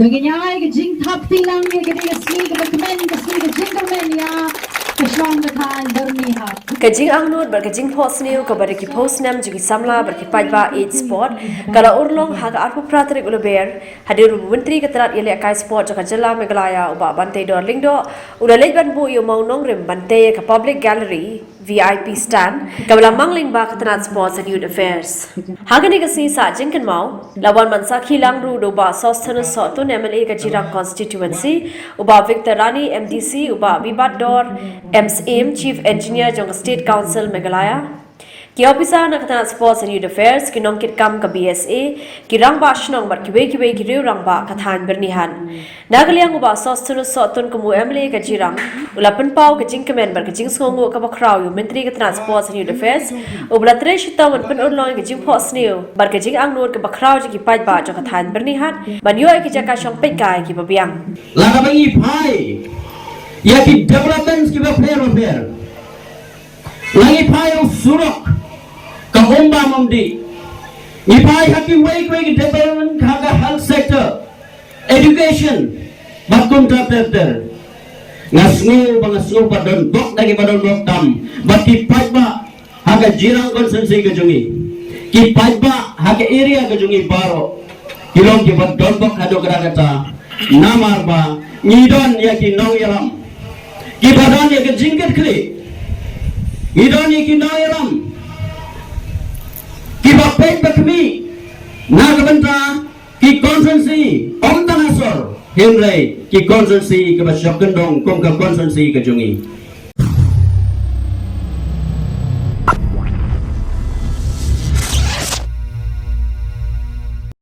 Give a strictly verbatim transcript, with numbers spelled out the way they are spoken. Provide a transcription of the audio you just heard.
Ka ngi ai ka jingthap tilang ïa ka dei ka sngi kaba kmen, ka sngi ka jingkyrmen ïa ka shnong ka thaiñ Byrnihat. Ka jingangnud bad ka jingphohsniew kaba da ki phew snem jong ki samla bad ki paidbah ïeit sport ka la urlong ha ka arphew phra tarik u Lber, hadien ba u Myntri ka tnat ïalehkai sport jong ka jylla Meghalaya u Bah Banteidor Lyngdoh u la leit ban buh ïa u mawnongrim ban tei ïa ka public gallery V I P stand kaba la mang lyngba ka tnat Sports and Youth Affairs. Ha kane ka sngi sah jingkynmaw la wan ban sakhi lang ruh da u Bah Sosthenes Sohtun, M L A ka Jirang Constituency, u Bah Victor Rani, M D C, u Bah Bibatdor M Syiem, Chief Engineer jong ka State Council Meghalaya, ki ophisar na ka tnat Sports and Youth Affairs, ki nongkitkam ka B S A, ki rangbah shnong bad kiwei kiwei ki riew rangbah ka thaiñ Byrnihat. Na ka liang u Bah Sosthenes Sohtun kum u M L A ka Jirang u la pynpaw ka jingkmen bad ka jingsngewnguh kaba khraw ïa u Myntri ka tnat Sports and Youth Affairs uba la trei shitom ban pynurlong ïa ka jingphohsniew bad ka jingangnud kaba khraw jong ki paidbah jong ka thaiñ Byrnihat ban ïoh ïa ki jaka shong peitkai kiba biang. Lada ba ngi phai ïa ki developments kiba pher bapher, la ngi phai ïa u surok ka umba mamdi, ngi phai ha kiwei kiwei ki development ha ka health sector, education bad kumta ter ter. Nga sngew ba nga sngew ba don bok da kiba don bok tam bad ki paidbah ha ka Jirang constituency ka jong ngi, ki paidbah ha ka area ka jong ngi baroh ki long kiba don bok haduh katta katta. Namar ba ngi don ïa ki nongïalam kiba don ïa ka jingkitkhlieh, ngi don ïa ki nongïalam kiba peit ba khmih na ka bynta ki constituency ym tang ha sor hynrei ki constituency kiba shong kyndong kum ka constituency ka jong ngi.